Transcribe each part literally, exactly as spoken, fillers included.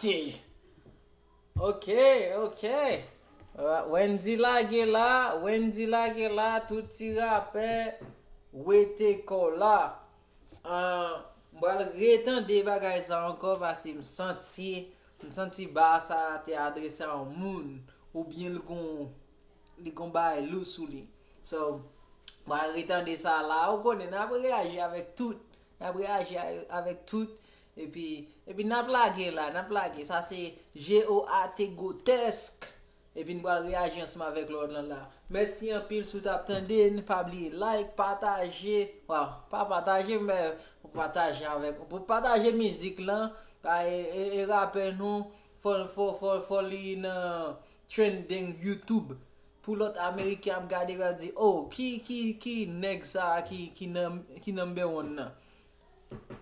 T. Ok, ok. Wendy lage la, Wendy lage la, tout ti rapè, wete kò la. Ah, m pral retande bagay sa ankò paske m santi, m santi ba sa te adrese a yon moun oubyen l gon, li gon bagay lou sou li. So, m pral retande sa la, ou konnen, n ap reyaji avèk tout. N ap reyaji a- avèk tout. Epi, epi n ap lage la, n ap lage. Sa se G O A T Grotèsk. Epi n pral reyaji ansanm avèk lòt lan la. Mèsi anpil si w t ap tande n. Pa bliye like, pataje. Waw, pa pataje, men ou pataje avèk, ou pataje mizik lan. Pa e, e, e rapè nou, fò, fò, fò, fò li nan trending YouTube. Pou lòt Ameriken ap gade, va di, oh, ki, ki, ki nèg sa a ki, ki, nan, ki number one nan?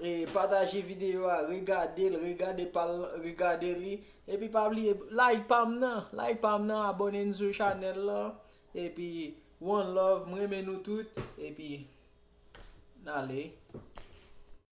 E pataje videyo a, regade l, regade pa l, regade li. Epi pa bliye, like pa m nan, like pa m nan, abòne n sou chanèl lan. Epi, one love, m renmen nou tout. Epi, n ale.